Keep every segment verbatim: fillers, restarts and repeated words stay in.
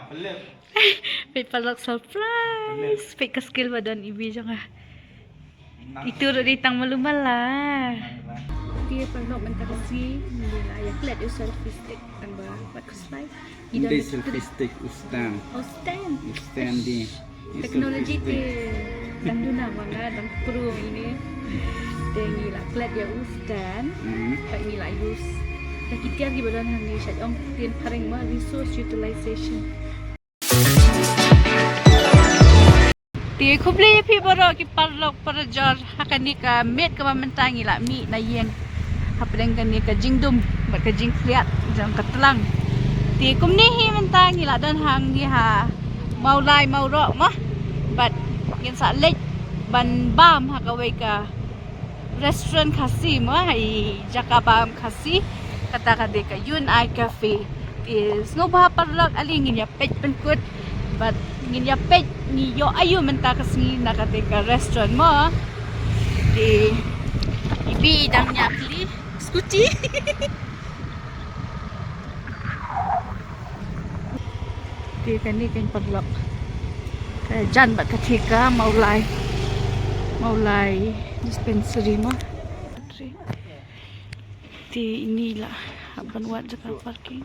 Peit paralok surprise. Peit ka skill ba don ibi jong nga. Itu ruh dei tang malu mala. Te paralok mynta ka sngi ngi la ïa klet ïa u selfie stick tang ba wat khuslai. Ngi don dei selfie stick u stand. Oh, stand. U stand dei. Technology te tang duna ma nga dang pro ine. Te ngi la klet ïa u stand. Pat ngi la use da ki tiar kiba don hangne, shait ong tien phareng ma, resource utilization. Te khublei ïa phi baroh ki paralok parajor ha kane ka miet kaba mynta ngi la mih na ïing hapdeng kane ka jingdum bad ka jingkhlieh jong ka tlang. Te kumne hi mynta ngi la don hangne ha Mawlai Mawroh ma, bad ngin sa leit ban bam ha kawei ka restaurant Khasi mo, i jaka bam Khasi, kata ka dei ka You and I Cafe. Te sngewbha paralok, ale ngin ïa peit pynkut bad ngin ïa peit ngi ïoh aïu mynta ka sngi na kata ka restaurant mo. Te ibi i dang ïa kli scooty. Te kane kan paralok ka jan bad ka thika Mawlai, Mawlai dispensary ma. Te ini la hap ban wad jaka parking.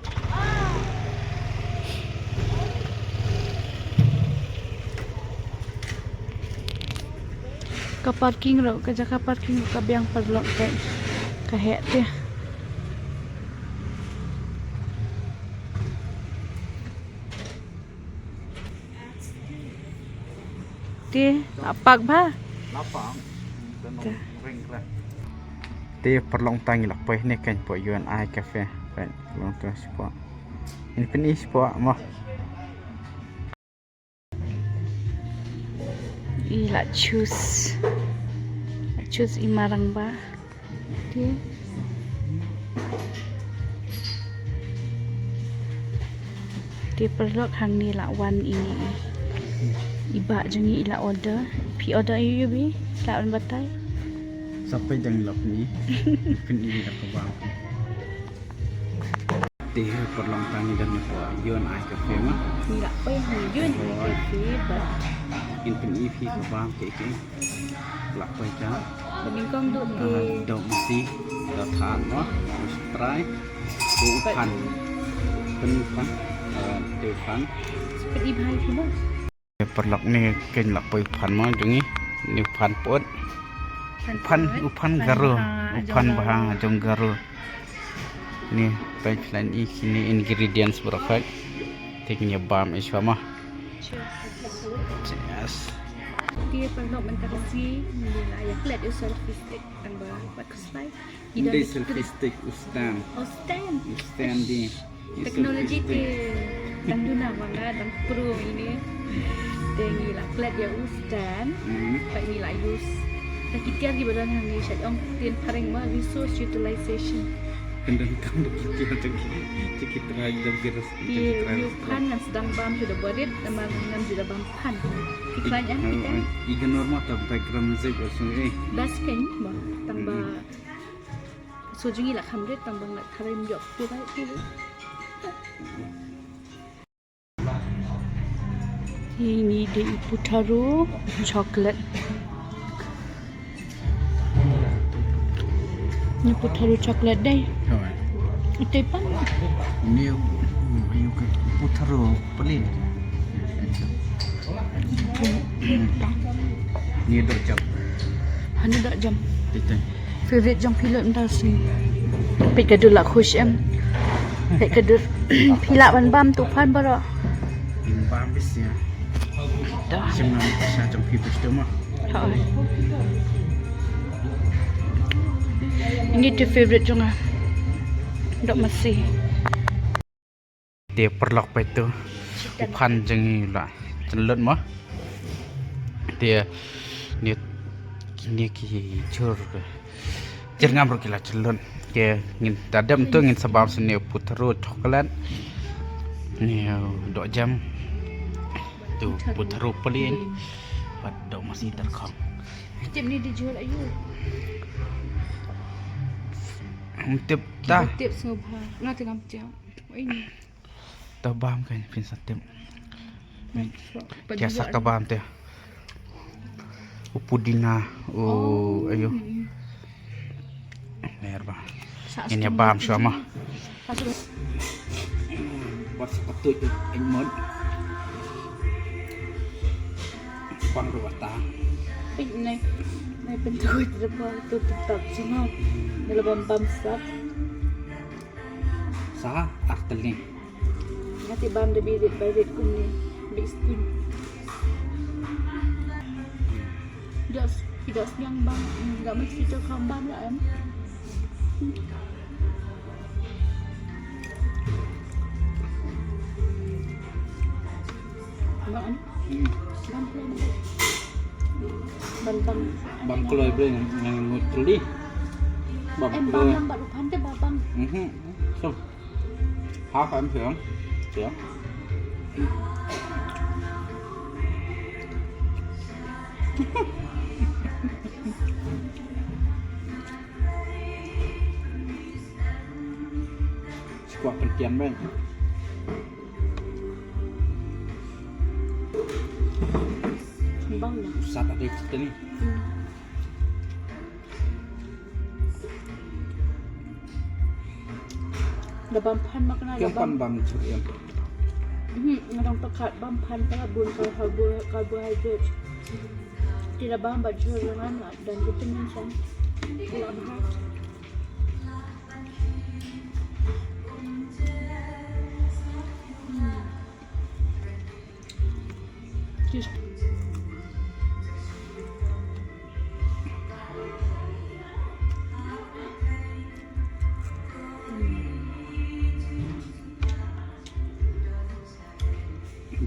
Ka parking ruh, ka jaka parking ruh ka biang paralok, ka heh te. Te la park bha. La park. Te paralok, tang ngi la poi ne kan poi You and I Cafe. Kan long tu spot. Ini pyn-i spot mo. I la choose, la choose i marang ba. Te, te paralok, hangne la wan i, i bah jong ngi, i la order. Phi order aïu aïu, phi lah ban batai? Sa peit dang lok ni. Pyn-i da kaba. Te paralok, tang ngi don hapoh You and I Cafe ma. Ngi la poi ha You and I Cafe bad ngin pyn-i phi kaba ki ki. La poi ka. Bad nyngkong doh te, ah, doh masi, doh than mo, u Sprite, u phan. Pyn-i phan, ah, te phan. Pyn-i bha phi mo. Paralok, ne kan la poi phan mo jong ngi. Ne phan put. Phan, phan, put. U phan Garo. Phan bha, u phan jong bha Garo. Jong Garo. Ni, peit phi lah i kine ingredients baroh. Te ngin ïa bam i shuwa mo. Cheers. Cheers. Te paralok, mynta ka sngi ngi la ïa klet ïa u selfie stick tang ba wat khuslai. Ngi don dei selfie stick, u stand. Oh, stand. U stand dei. Technology te tang duna ma nga dang pro ine. Te ngi la klet ïa u stand. Pat ngi la use da ki tiar kiba don hangne, shait ong tien phareng ma, resource utilization. Kan don tang da ki tiar, da ki, da ki trai, da ki res-, da ki trai. Ïa u phan ngan sdang bam shuh da ba rit, namar ngan ju da bam phan. Ki khlaiñ, ah, kita. I, i, i ka normal ta background music or something, eh. Bas kan mo, tang ba. So jong ngi la kham rit tang ba nga tharai ym ïoh copyright te. Ini dei i putharo chocolate. Ni putharo chocolate dei. Hooid. Ute pan. Ni, mm, aïu ka putharo plain. Ni doh jam. Hani doh jam. Tei tei. Favorite jong phi lut mynta ka sngi. Peit ka dur la khush em. Peit ka dur. Phi lah ban bam tu phan baroh. Bam bisi ïa. Dah. Shem ngan sa jong phi bisi tu mo. Ha. Ini tu favorite jong nga. Doh masi. Te paralok, peit tu u phan jong ngi la jynlut mo. Te ni, kine ki jhur, jyrngam ruh ki la jynlut. Te ngin da dep tu ngin sa bam shuh ne putharo chocolate. Ni doh jam. Tu putharo plain. Bad doh masi tyrkhong. Tip ni dei jhur aïu? Ngam tip ta. Tip sngewbha. Nga te ngam tip. Oi ni. Ta bam kan phin sa tip. Te sa ka bam te. U pudina, u, ayo. Mer ba. Ini bam sama. Bas ka tuit in mon. Pang ruwa ta. Pik nai. Nai pentuit ruwa tu tetap sama. Dalam bam bam sap. Sa arteli. Ngati bam da birit birit kumni. Big spoon. Just, just yang bam. Enggak mesti tu kau bam lah em. Bam. Bam. Bam. Bam kloi bre ngan ngut teli. Bam kloi. Em bam lang bad u phan te bam. Mhm. So. Half em siang. Siang. Squat pentian bang. Bang ya. Sat ada cerita ni. Hmm. Da bam phan ma kane da bam. Bam jur em. Hmm, nga dang pakat bam phan ka bun carbohydrate. Ti da bam ba jur ngan la dan vitamin san. Ila bha.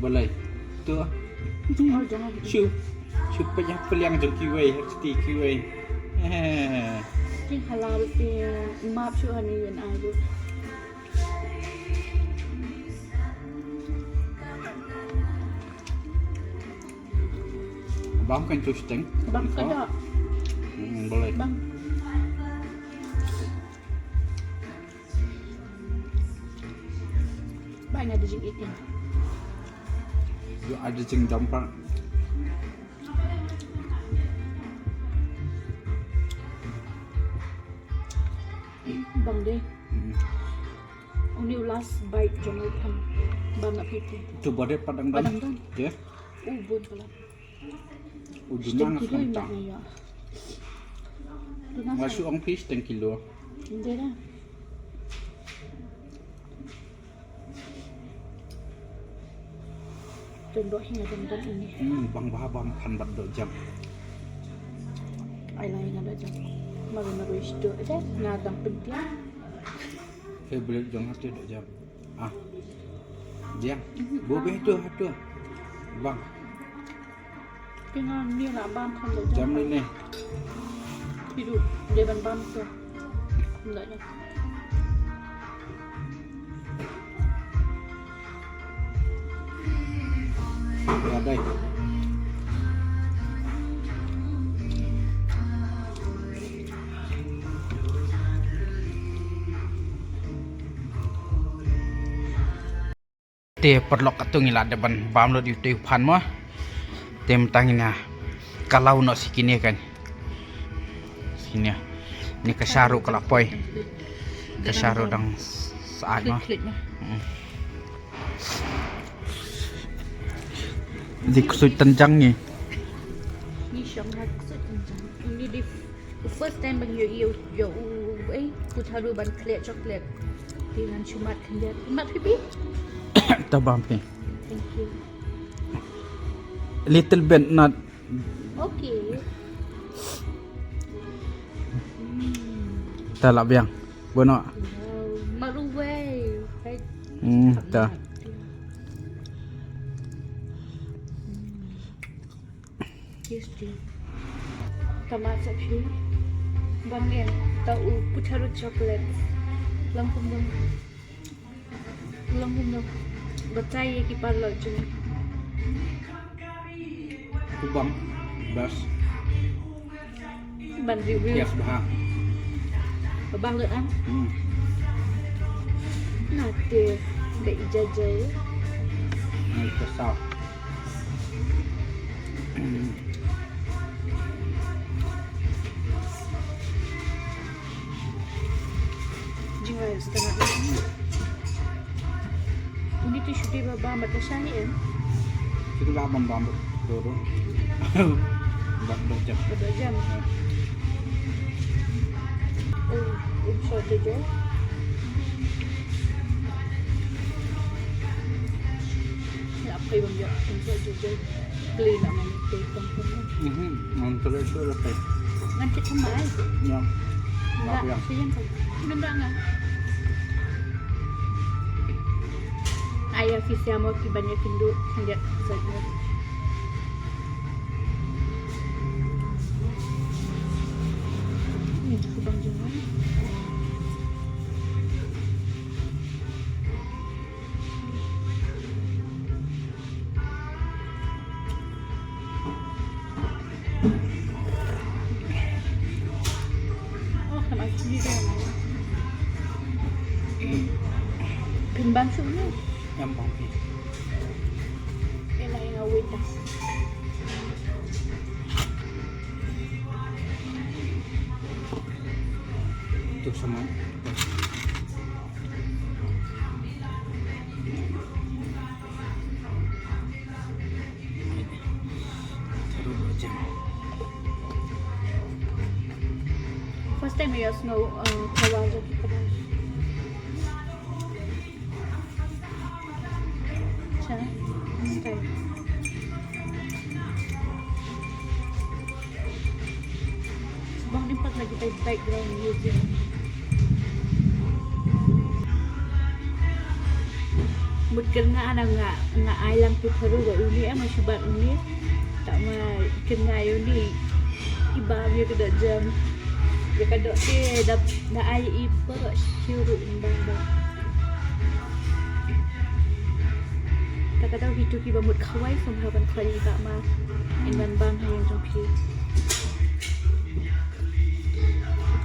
Balai. Tu. Shu. Shu pejah peliang jong kiwei, hati kiwei. Eh. King halal pi map shu hani yun ayu. Bang kan tu steng. Bang kada. Hmm, boleh. Bang. Bang ada jing itin. Yo ada jing dampang. Bang deh. Hmm. Uni u last bite jong u phan. Bang na piti. Cuba deh padang dan. Padang dan. Deh. U bun pala. U dunang. Steng kilo kham imat tang. Na ya. Dunang. Nga sa. Shu ong phi steng kilo. Inde da. Tun doh hi nga dang dang ini. Hmm, bang bha bam phan bad doh jam. Ai lai nga doh jam. Maru maru ish doh jam. Nga dang pyntiang. Favorite jong hati doh jam. Ah. Jam. Mhm. Bo beh tu hatu. Bang. Ki nga ni la bam kham doh jam. Jam ni ne. Ki du de ban bam tu. Nda jam. Ya dai. Te paralok, katto ngi la dep ban bam lut ïa utei u phan mo. Te mynta ngin ïa kalaw noh sha kine kan. Sha kine. Ni ka sha ruh ka la poi. Ka sha ruh dang syaid mo. Mm. Dei ksuid tynjang ngi. Ngi shong ha ksuid tynjang. Ngi dei First time ban ïoh ïoh ïoh u, eh, putharu ban klet chocolate. Te ngan shu mad khyndiat. Mad phi phi? To bam phi. Thank you. Little bit, not. Okay. Hmm. Ta la biang. Bueno. Wow. Mad ruwei. Hmm, ta. Tasty. Tama sa phi. Bang ïa ta u putharu chocolate. Long kumno. Long kumno. Batai ïa ki paralok jong. Kubang. Best. Ban review. Yes, bha. Bang lut am. Hmm. Nate da ijajai. Nai kesal. Jingrai setengah. Ini tu shuti baba mata syahi em. Shuti baba bam bam tu tu. Bam bam jam. Baba jam. Oh, insya Allah. Apa yang dia insya Allah. Play na man play pon pon. Mhm, ngan play tu lah play. Ngan cit sama ai. Ya. Enggak, apa yang? Sian tu. Ngan dah ngan. Ai office ya mau ki banyak pindu, dia saja. Ni tu bang jengah. Oh, kan aku ni dia. Pin bang sini. Yang bang ni. Yang lain awet dah. Tu sama. First time ya snow, uh, kawal jadi pedas. Siya. Okay. Bang ni pat lagi tayo background music. Mut kyrngah nga, nga, nga ai lang tu tharu ba uni em, nga shu bat uni. Tang ma kyrngah ïa uni. I bam ïa ka doh jam. Ïa ka doh te da, da ai i paralok shuh ruh in bam bam. Ta ka dei hi tu ki ba mut khawai, sngewbha ban khawai i bam ma. In ban bam ha ïing jong phi.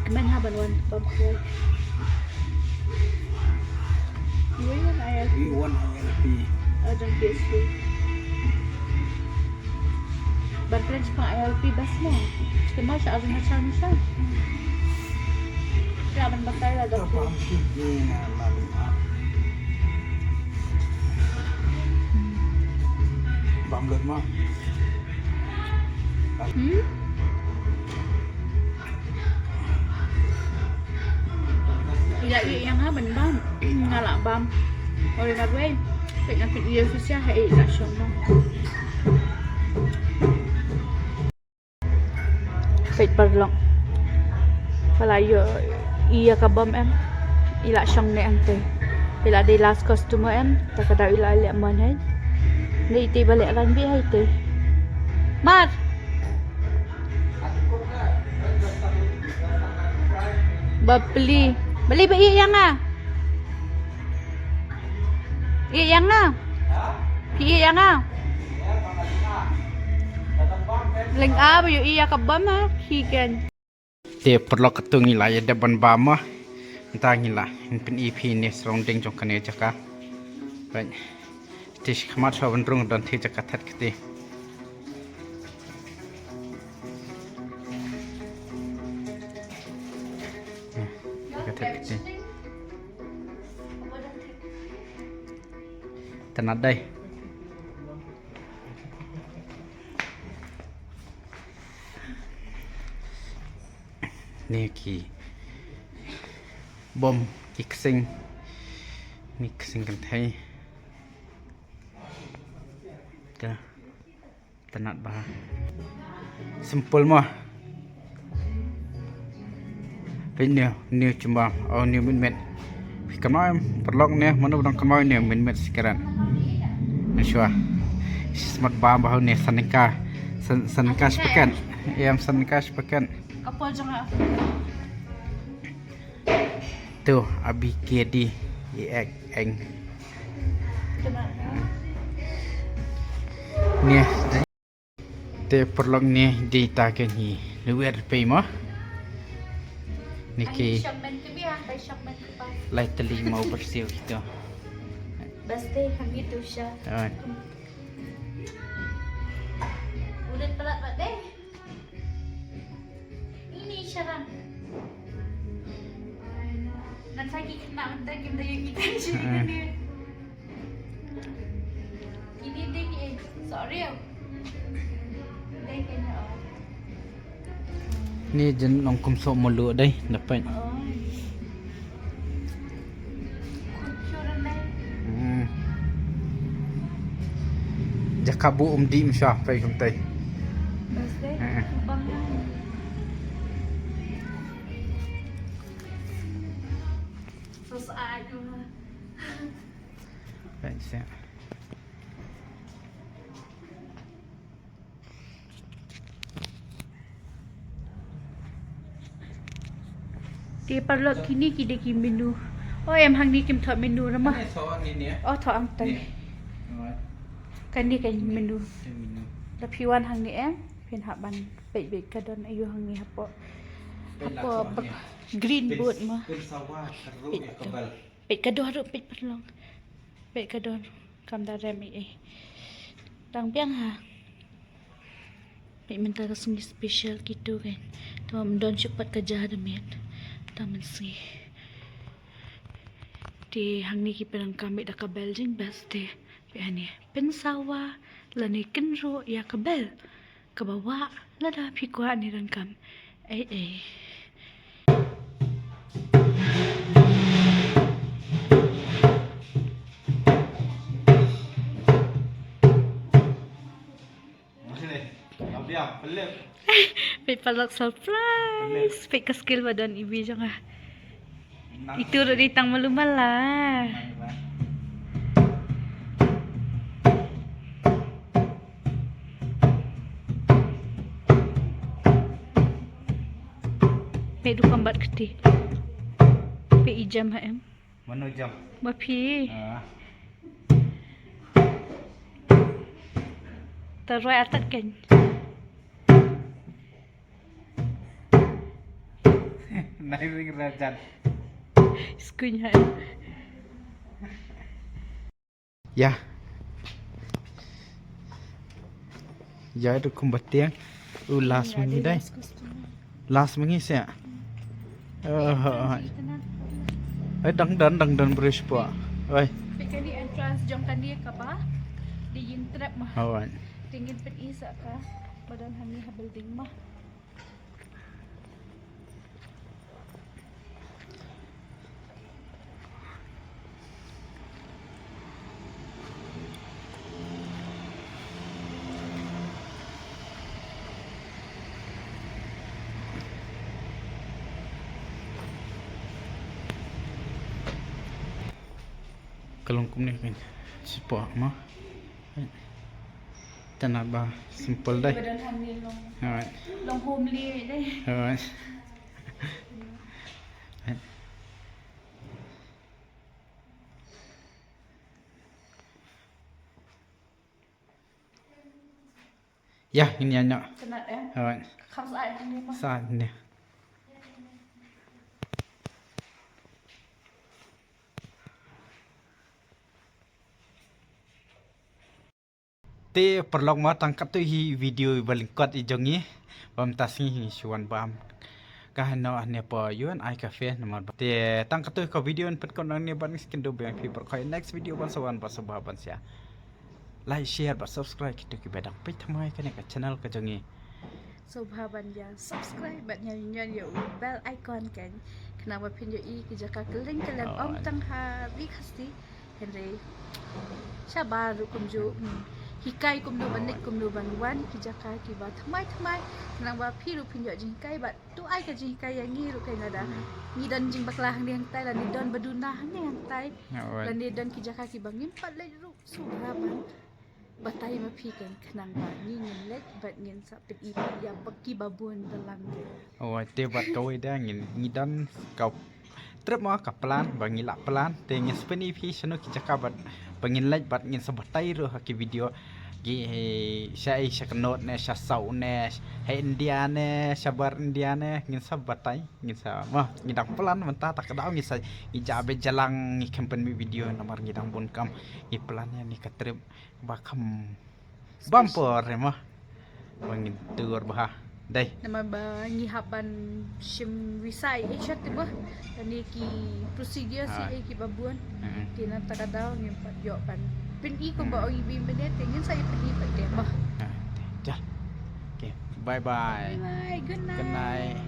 Kmen ha ban wan bam khawai. Wi wan I L P. Wi wan I L P. Ah, jong P S P. Ban plan shaphang I L P bas mo. Te mo sha Arunachal ni sha. Te ban batai la da. Ka pam ki ni na la ni a. Bam lut mo. Hmm? Ïa ïa ïa nga ban bam. Nga la bam. Oi marwei. Peit nga peit ïa susia ha ïa la shong mo. Peit paralok. Pala ïa ïa ka bam em. I la shong ne ang te. I la dei last customer em. Ta ka dei i la leh man hai. Dei te ba leh ran bi hai te. Mar. Bapli. Bali ba ïa nga. Ïa nga. Ïa nga. Leng a ba ïa ka bam ha ki ken. Te paralok, katu ngi la ïa dep ban bam mo. Mynta ngi la pyn-i phi ne surrounding jong kane jaka. Te shi khmat shuwa ban rung don te jaka that kti. Jaka that kti. Tana dei. Ni ki bom ki ksing. Ni ksing kynthei. Te. Tana ba. Simple mo. Peit ne, ne chumba, oh ne mynmiet. Phi kynmaw em, paralok ne, mano ba dang kynmaw ne mynmiet sikret. Ne shuwa. Smat ba ba ne san tyngka. San, san tyngka shi paket. Em, san tyngka shi paket. Kapal jong nga. Tu, abi kedi, i ek, eng. Ne, te paralok ne, dei ta ka ngi. Luwer pei mo. Niki. Lai teli mo bersih gitu. Bas te, kami tu sha. Ah. Dei palat pat dei. Ini Sharon. Nan sa ki kena mentang kim dei kita sini. Ini dei ki, eh, sorry. Dei kena. Ni jen long kum sok mulu dei dapat. Oh. Hmm. Jaka bu um di msha pai kumtai. Bas dei. Hmm. Bang. Sos ayu. Pai sia. Te paralok kine ki dei ki menu. Oh, em hangne kim thoh menu ra ma. Hangne thoh hangne ne. Oh, thoh hangtai. Ne. Alright. Kane ka menu. Te menu. La phi wan hangne em. Phin hap ban peit peit ka don aïu hangne hapoh. Peit la hapoh thoh bak hangne. Green board ma. Peit sawa ka ruh ïa ka bel. Peit ka dor ruh, peit paralok. Peit ka dor. Kam da rem ei ei. Dang biang ha. Peit mynta ka sngi special kito kan. Te ym don shuh pat ka ja da miet. Tang mynsngi. Te hangne ki pyndonkam beit da ka bel jingbas te. Peit hangne. Pynsawa lane kynroh ïa ka bel. Kaba wah lada phi kwah ne donkam. Ei ei. Peit paralok surprise. Peit ka skill ba don ibi jong nga. Itu ruh dei tang malu mala. Peit du kam bat kti. Peit i jam ha em. Mano jam? Ma phi. Ah. Te roi atat kan. Nai ring rajan. Skuin ha. Ya. Ya itu kumba tiang. U last ma ngi dei. Last ma ngi sia. Eh, eh, eh. Eh, dang don, dang don brush po. Oi. Peit kane entrance jong kane kaba dei ïing trep ma. Oi. Te ngin pyni sa ka ba don hangne ha building ma. Ka long kumne kan. Sipok ma. Tana ba simple dei. Ba don hangne long. Alright. Long homely dei. Alright. Ya, ini anak. Tenat eh. Alright. Kham sa ai hangne ma. Sa hangne. Te paralok ma tang katto hi video ba lyngkot i jong ngi. Bam ta sngi ngi shu wan bam. Ka hano hane pa yuan ai kafe namar ba. Te tang katto ka video yn pynkut nangne ban ngi skin do bang phi paralok next video ban sa wan ba sa ba ban sia. Like, share, ba subscribe kito ki ba dang peit thymmai kane ka channel ka jong ngi. Sngewbha ban ïa subscribe bad ñion ñion ïa u bell icon kan. Khnang ba phin ïohi ki jaka kylleng kylleng ym tang ha ri Khasi. Hynrei shabar ruh kumjuh, hmm. Hikai kumno ban leit kumno ban wan ki jaka kiba thymmai thymmai. Khnang ba phi ruh phin ïoh jinghikai bad to ai ka jinghikai ïa ngi ruh kan lada ngi don jingbakla hangne hangtai lane don ba duna hangne hangtai. Lane don ki jaka kiba ngim pat leit ruh sngewbha ban batai ma phi kan khnang ba ngi ngin leit bad ngin sa pyni ïa ba ki ba bun da lang. Oh, te bad kawei da ngin ngi don ka trip ma ka plan ba ngi la plan te ngin sa pyni phi shano ki jaka bad ba ngin leit bad ngin sa batai ruh ha ki video ki sha ei sha Kynnoh ne sha Saw ne ha India ne sha bar India ne ngin sa batai ngin sa ma ngi dang plan mynta ta ka daw ngi sa ngi ja be jalang ngi khem pynmih video namar ngi dang bun kam ngi plan ïa ni ka trip. Ba kham bam por re ma. Ba ngin tur bha. Dei. Namar ba ngi hap ban shim visa ïa sha te ba. Kane ki procedure si Ah. ïa ki ba bun. Mm-mm. Te nangta ka daw ngin pat ïoh ban pyni kumba ong i Bim mynne te ngin sa ïa pyni pat te ba. Ah, te. Jal. Okay. Bye bye. Bye bye. Good night. Good night.